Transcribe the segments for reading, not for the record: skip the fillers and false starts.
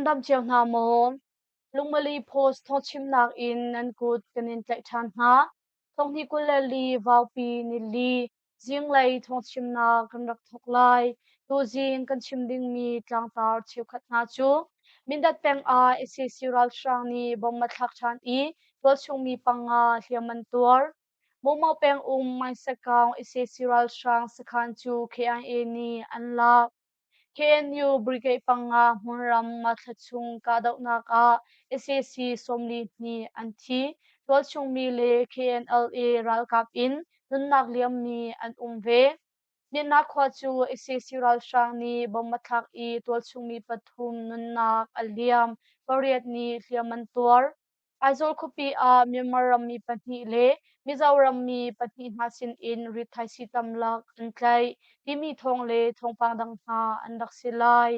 Nan dam cio hna maw? Lungmali Post thawngchimnak in nan kut kan in tlaih ṭhan hna. Thonghnih 24 Vaupi nili zinglei thawngchimnak kan rak thawk lai. Tuzing kan chim dingmi tlangtar cheukhat hna cu Mindat peng ah sac ralhrang nih bomb a thlak ṭhan i tualchungmi panga hliam an tuar. Momo peng um Maisakaung sac ralhrang sakhan cu KIA nih an lak. KNU Brigade panga hmunram Mathla chung kahdohnak ah sac 42 an thi. Tualchungmi le KNLA ralkap in nunnak liammi an um ve. Myanmar khua cu sac ralhrang nih bomb a thlak i tualchungmi pathum nunnak a liam, pariat nih hliam an tuar. Aizawl khuapi ah Myanmar rammi pahnih le Mizoram mi pahnih hna sinin rithaisii tamlak an tlaih timi thawng le thawngpang dang hna an rak si lai.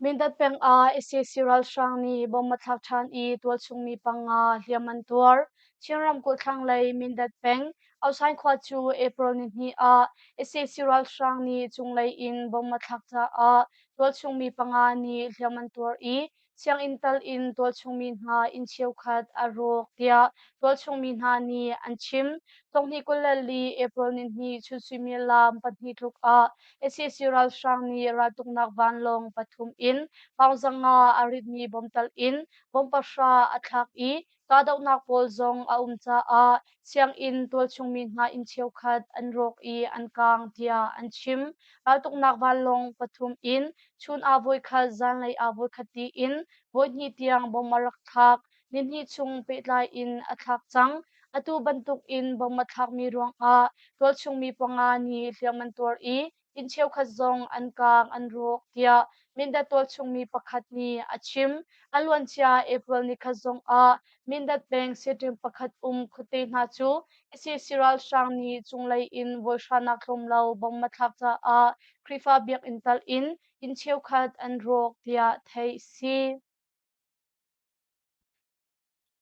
Mindat peng ah sac ralhrang nih bomb a thlak ṭhan i tualchungmi panga hliam an tuar. Chin ramkulh thlanglei Mindat peng Ausain khua cu April nihnih ah sac ralhrang nih cunglei in bomb a thlak caah tualchungmi panga nih hliam an tuar i sianginn tal in tualchungmi hna inn cheukhat a rawk tiah tualchungmi hna nih an chim. Thonghnih 24 April nihnih chun suimilam pahnih tluk ah sac ralhrang nih raltuknak vanlawng pathum in pound zanga a ritmi bomb tal in bomb pahra a thlak i kahdohnak pawl zong a um caah sianginn tualchungmi hna inn cheukhat an rawk i an kaang tiah an chim. Raltuknak vanlawng pathum in chun ah voikhat, zanlei ah voikhat tiin voihnih tiang bomb a rak thlak. Nihnih chung pehtlai in a thlak cang. Atu bantuk in bomb a thlakmi ruangah tualchungmi panga nih hliam an tuar i inn cheukhat zong an kaang an rawk tiah Mindat tualchungmi pakhat nih a chim. A luancia April nikhat zongah Mindat peng siṭing pakhat um khuate hna cu sac ralhrang nih cunglei in voihranak tlawm lo bomb a thlak caah Khrihfa biakinn tal in inn cheukhat an rawk tiah theih si.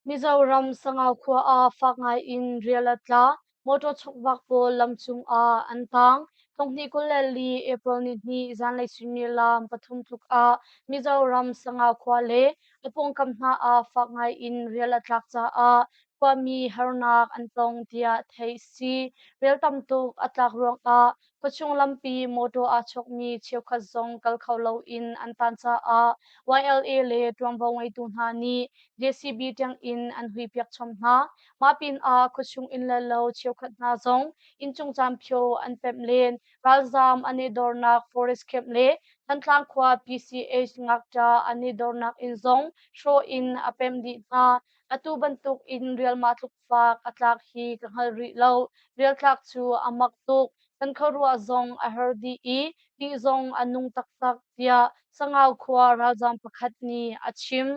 Mizoram Sangau khua ah fak ngai in rial a tla. Motor chokvak pawl lam cung ah an tang. Thonghnih 24 April nihnih zanlei suimilam pathum tluk ah Mizoram Sangau khua le a pawngkam hna ah fak ngai in rial a tlak caah khuami harnak an tong tiah theih si. Rial tam tuk a tlak ruangah Khuachung lampi mawṭaw aa chawkmi cheukhat zong kal kho loin an tan caah YLA le ṭuanvo ngeitu hna nih JCB tiangin an huipiak chom hna. Mah pinah khuachung inn le lo cheukhat hna zong inncung caanphio an pemh len. Ralzaam an i dornak forest camp le Thantlang khua PCH ngakṭah an i dornak inn zong hrawh in a pemh dih hna. Atu bantuk in rialmah tluk fak a tlak hi ka hngal rih lo. Rialtlak cu a mak tuk. Kan khuaruah zong a har dih i tih zong a nung taktak tiah Sangau khua ralzaam pakhat nih a chim.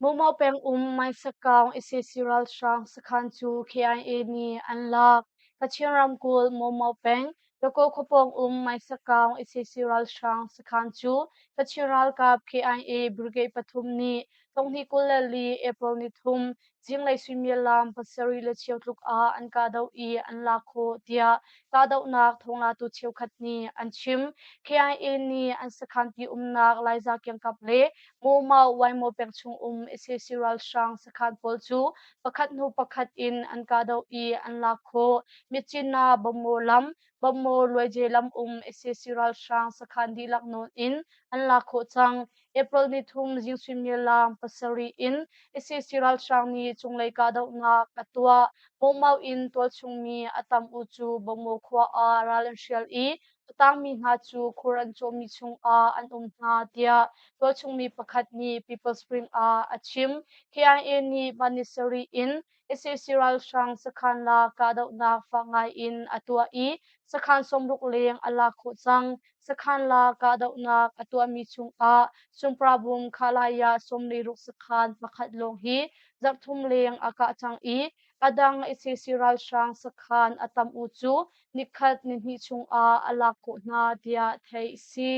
Momo peng um Maisakaung sac ralhrang sakhan cu KIA nih an lak. Kachin ramkulh Momo peng Dakaw khuapawng um Maisakaung sac ralhrang sakhan cu Kachin ralkap KIA Brigade pathum nih thonghnih 24 April nithum zinglei suimilam pasarih le cheu tluk ah an kahdoh i an lak khawh tiah kahdohnak thawnglatu cheukhat nih an chim. KIA nih an sakhanpi umnak Laiza kiangkap le Mawmau Waimaw peng chung um sac ralhrang sakhan pawl cu pakhat hnu pakhat in an kahdoh i an lak khawh. Myitkyina Bawmaw lam, Bawmaw Luaije lam um sac ralhrang sakhan dihlak nawn in an lak khawh cang. April nithum zing suimilam pasarih in sac ralhrang nih cunglei kahdohnak a tuah. Mawmau in tualchungmi a tam u cu Bawmaw khua ah ral an hrial i a tangmi hna cu khur an cawhmi chungah an um hna tiah tualchungmi pakhat nih People Spring ah a chim. KIA nih mah ni sarih in sac ralhrang sakhan la kahdohnak fak ngai in a tuah i sakhan 60 leng a lak khawh cang. Sakhan la kahdohnak a tuahmi chungah Sumprabum Khalaya 46 sakhan pakhat lawng hi zarhthum leng a kah cang i a dang sac ralhrang sakhan a tam u cu nikhat nihnih chungah a lak khawh hna tiah theih si.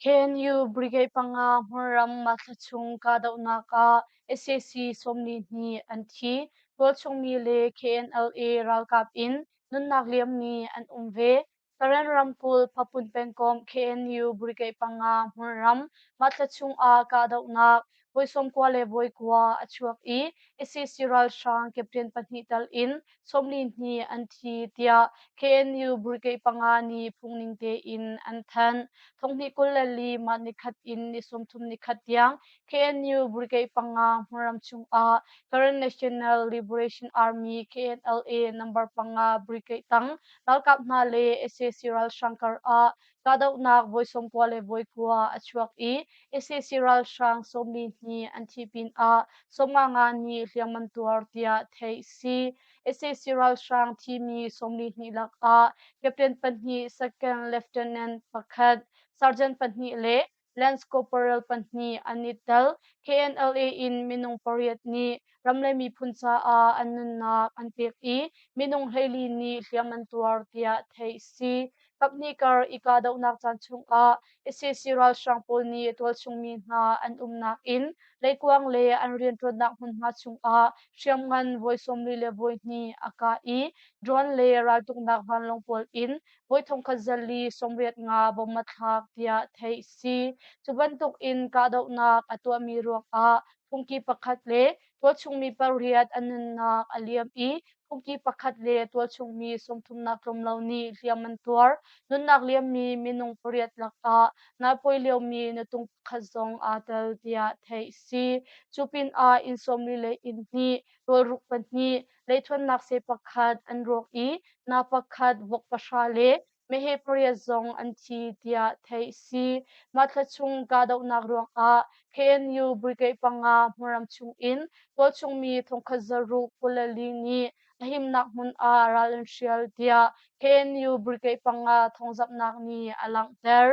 KNU Brigade panga hmunram Mathla chung kahdohnak ah sac 42 an thi. Tualchung mi le KNLA ralkap in nunnak liammi an um ve. Karen ramkulh Phapun pengkomh KNU Brigade panga hmunram Mathla chung ah kahdohnak voi 99 a chuak i sac ralhrang captain pahnih tal in 42 an thi tiah KNU Brigade panga nih phungning tein an thanh. 2024 mah nikhat in ni 31 tiang KNU Brigade panga hmunram chungah Karen National Liberation Army KNLA number panga Brigade tang ralkap hna le sac ralhrang kar ah kahdohnak voi 99 a chuak i sac ralhrang 42 an thih pinah 55 nih hliam an tuar tiah theih si. sac ralhrang thimi 42 lakah captain pahnih, second lieutenant pakhat, sergeant pahnih le Lance Corporal pahnih an i tel. KNLA in minung pariat nih ram le miphun caah an nunnak an pek i minung 14 nih hliam an tuar tiah theih si. Kaphnih kar i kahdohnak caan chungah sac ralhrang pawl nih tualchung mi hna an umnak inn, leikuang le an rianṭuannak hmunhma chungah hriamngan voi 42 a kah i drone le raltuknak vanlawng pawl in voi 1485 bom a thlak tiah theih si. Cu bantuk in kahdohnak a tuahmi ruangah phungki pakhat le tualchungmi pariat an nunnak a liam i phungki pakhat le tualchungmi 30 nak tlawm lo nih hliam an tuar. Nunnak liammi minung pariat lakah naipawi liomi nutung pakhat zong aa tel tiah theih si. Cu pinah inn 40 le inn hnih, rawlruk pahnih, leithuannak seh pakhat an rawk i na pakhat, vok pahra le meheh pariat zong an thi tiah theih si. Mah thla chung kahdohnak ruangah KNU Brigade panga hmunram chungin tualchungmi 1624 nih a himnak hmun ah ral an hrial tiah KNU Brigade panga thawngzamhnak nih a langhter.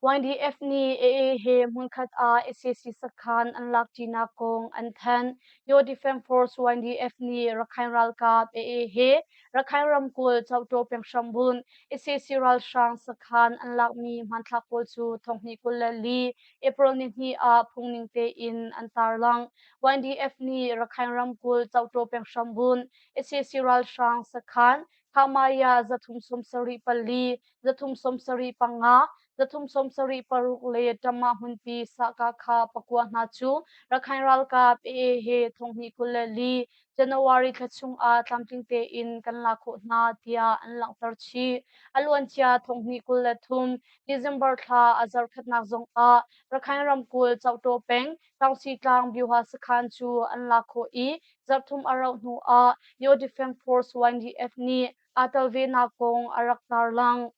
YDF nih AA he hmunkhat ah sac sakhan an lakṭinak kong an thanh. Yaw Defense Force YDF nih Rakhine ralkap AA he Rakhine ramkulh Chauhtaw peng hrambunh sac ralhrang sakhan an lakmi hmanthlak pawl cu 2024 April nihnih ah phungning tein an tarlangh. YDF nih Rakhine ramkulh Chauhtaw peng hrambunh sac ralhrang sakhan Khamaya 374, 375, 376 le Ṭamah hmunpi Sahkakha pakua hna cu Rakhine ralkap AA he 2024 January thla chungah tlamtling tein kan lak khawh hna tiah an langhter chih. A luancia 2023 December thla a zarhkhatnak zongah Rakhine ramkulh Chauhtaw peng Tangsi tlang Byuha sakhan cu an lak khawh i zarhthum a rauh hnuah Yaw Defense Force YDF nih aa tel venak kong a rak tarlang.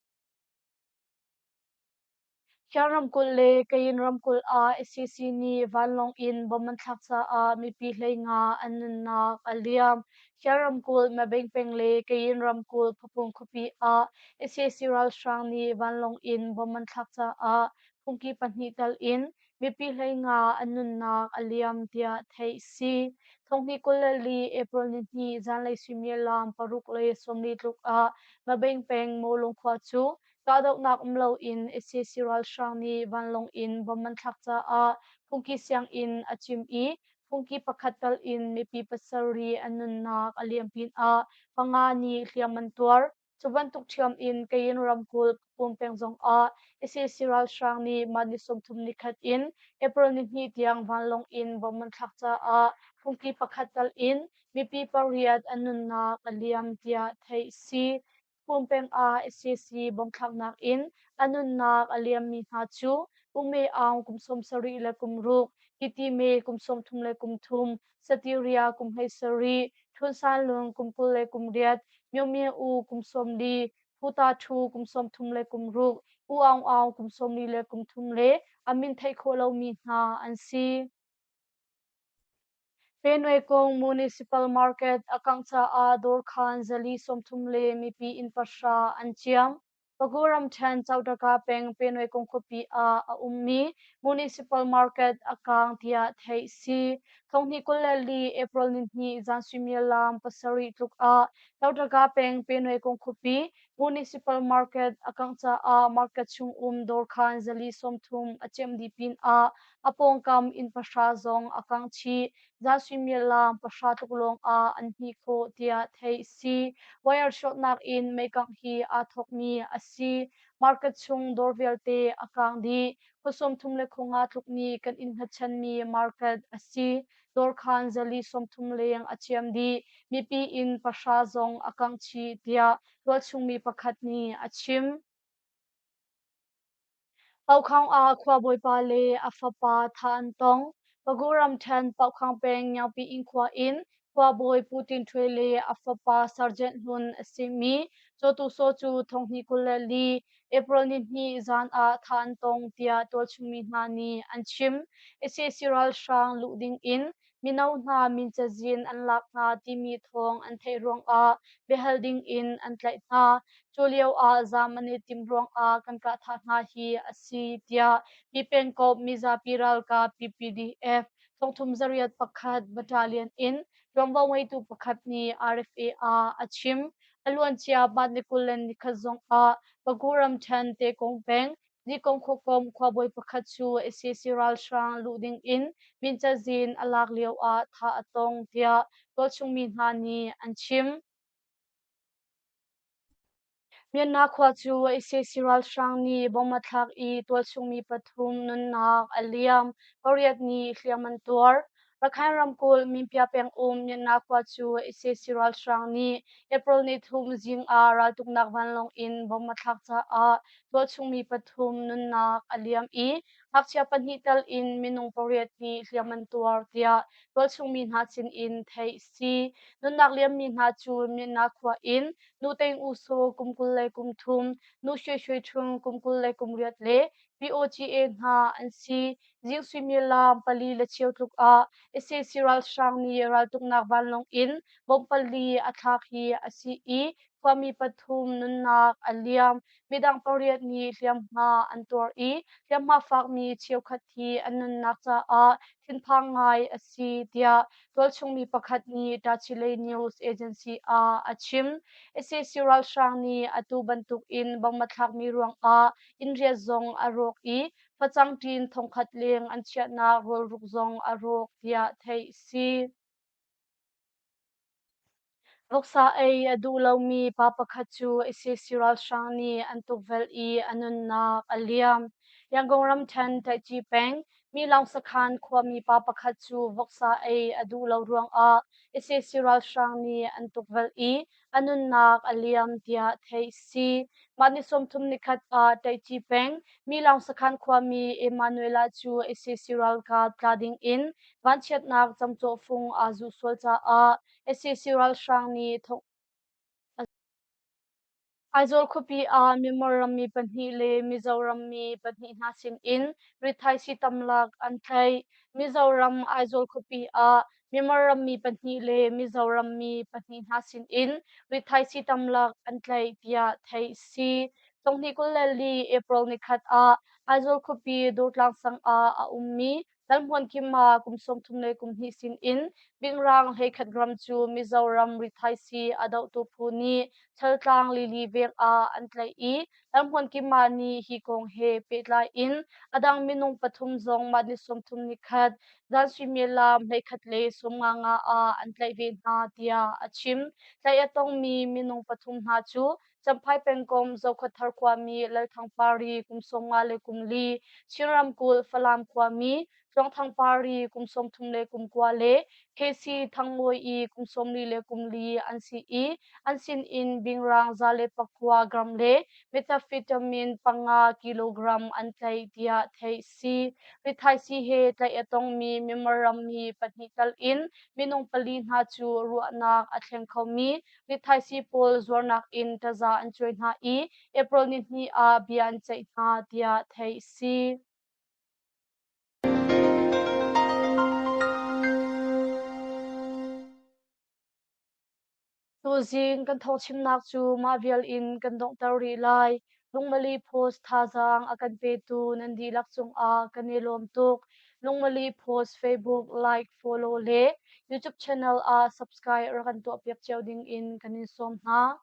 Kyan ramkulh le Kayin ramkulh ah sac nih vanlawng in bomb an thlak caah mipi 15 an nunnak a liam. Kyan ramkulh Mabeng peng le Kayin ramkulh Phapung khuapi ah sac ralhrang nih vanlawng in bomb an thlak caah phungki pahnih tal in mipi 15 an nunnak a liam tiah theih si. 2024 April nihnih zanlei suimilam 6:40 tluk ah Mabeng peng Mawlung khua cu kahdohnak um loin sac ralhrang nih vanlawng in bomb an thlak caah phungki sianginn a cim i phungki pakhat tal in mipi pasarih an nunnak a liam pinah panga nih hliam an tuar. Cu bantuk ṭhiam in Kayin ramkulh Pum peng zongah sac ralhrang nih mah ni 31 in April nihnih tiang vanlawng in bomb an thlak caah phungki pakhat tal in mipi pariat an nunnak a liam tiah theih si. Pum peng ah sac bomb thlaknak in a nunnak a liammi hna cu U Me Aung kum 76, Titi Me kum 33, Satiria kum 17, Htun San Lung kum 28, Myo Myo U kum 40, Phu Ta Thu kum 36, U Aung Aung kum 43 le a min theih khawh lomi hna an si. Penwekong Municipal Market a kangh caah dawrkhan 430 le mipi inn pahra an ciam. Pagu ramṭhen Chautaka peng Penwekong khuapi ah a ummi Municipal Market a kaang tiah theih si. Thonghnih 24 April nihnih zan suimilam 7 tluk ah Totaka peng Penuai khuapi Municipal Market a kangh caah market chung um dawrkhan 430 a ciam dih pinah a pawngkam inn 0 zong a kangh chih. Zan suimilam 0 tluk lawng ah an hmih khawh tiah theih a si. Wire shortnak in meikangh hi aa thawkmi a si. Market chung dawr vialte a kang dih. Khua 35 tluk nih kan inn hngatchanmi market a si. Dawrkhan 430 leng a ciam dih. Mipi inn 0 zong a kangh chih tiah tualchungmi pakhat nih a chim. Paukhang ah khuabawipa le a fapa thah an tong. Pagu ramṭhen Paukhang peng Ngiangpi inn khua in khuabawi Pu Tin Htwe le a fapa Sergeant Hlun a simi Caw Tu Saw cu 2024 April nihnih zan ah thah an tong tiah tualchungmi hna nih an chim. Sac ralhrang luh ding in mino hna min cazin an lak hna timi thawng an theih ruangah biahal ding in an tlaih hna. Cu lio ah zaam an i timh ruangah kan kahthah hna hi a si tiah hi pengkomh mizapi ralkap PPDF 31 Battalion in ṭuanvo ngeitu pakhat nih RFA ah a chim. A luancia Bat ni 21 zong ah Pagu ramṭhen Tekong peng Nikong khuakom khuabawi pakhat cu sac ralhrang luh ding in min cazin a lak lio ah thah a tong tiah tualchung mi hna nih an chim. Myanmar khua cu sac ralhrang nih bomb a thlak i tualchung mi pathum nunnak a liam, pariat nih hliam an tuar. Rakhine ramkulh Minpia pengum Myanmar khua cu sac ralhrang nih April 3 zing ah raltuknak vanlawng in bomb a thlak caah tualchung mi pathum nunnak a liam i ngakchia pahnih tal in minung pariat nih hliam an tuar tiah tualchung mi hna sin in theih a si. Nunnak liammi hna cu Myanmar khua in Nu Teng U Saw kum 23, Nu Shwe Shwe Chung kum 28 le POGA hna an si. Zing suimilam pali le cheu tluk ah sac ralhrang nih raltuknak vanlawng in bomb pali a thlak hi a si i khuami pathum nunnak a liam. Midang pariat nih hliamhma an tuar i hliamhma fakmi cheukhat hi an nunnak caah thinphang ngai a si tiah tualchungmi pakhat nih Tachileik News Agency ah a chim. Sac ralhrang nih atu bantuk in bomb a thlakmi ruangah innriat zong a rawk i facang ṭin 1000 leng an chiahnak rawlruk zong a rawk tiah theih a si. Voksa ei a duh lomi pa pakhat cu sac ralhrang nih an tukvelh i a nunnak a liam. Yangon ramṭhen Taihci peng Milaung sakhan khuami pa pakhat cu voksa ei a duh lo ruangah sac ralhrang nih an tukvelh i a nunnak a liam tiah theih a si. Mah ni 31 ah Taihci peng Milaung sakhan khuami Emmanuela cu sac ralkap tla ding in vanchiatnak camcawhfung aa zuh sual caah sac ralhrang nih thong Aizawl khuapi ah Myanmar rammi pahnih le Mizoram mi pahnih hna sinin rithaisii tamlak an tlaih. Mizoram Aizawl khuapi ah Myanmar rammi pahnih le Mizoram mi pahnih hna sinin rithaisii tamlak an tlaih tiah theih a si. 2024 April 1 ah Aizawl khuapi Durtlang sang ah a ummi Lalhmuan Kim ah kum 32 sinin bingrang 11 gram cu Mizoram rithaisii a dohtu phu nih Chaltlang Lili veng ah an tlaih i Lalhmuan Kim nih hi kong he pehtlai in a dang minung pathum zong mah ni 31 zan suimilam 11:55 ah an tlaih ve hna tiah a chim. Tlaih a tongmi minung pathum hna cu Champhai pengkomh Zokhawthar khuami Lalthang Pari kum 54, Chin ramkulh Falam khuami Tluangthang Pari kum 39 le KC Thangmawi i kum 44 an si i an sinin bingrang 109 gram le methamphetamine 5 kilogram an tlaih tiah theih a si. Rithaisii he tlaih a tongmi Myanmar rammi pahnih tal in minung pali hna cu ruahnak a thleng khomi rithaisii pawl zuarnak in taza an cuai hna i April 2 ah bia an ceih hna tiah theih a si. Tuzing kan thawngchimnak cu mah vial in kan donghter rih lai. Lungmali Post thazaang a kan petu nan dihlak cungah kan i lawm tuk. Lungmali Post Facebook like, follow le YouTube channel ah subscribe rak kan tuahpiak cio ding in kan in sawm hna.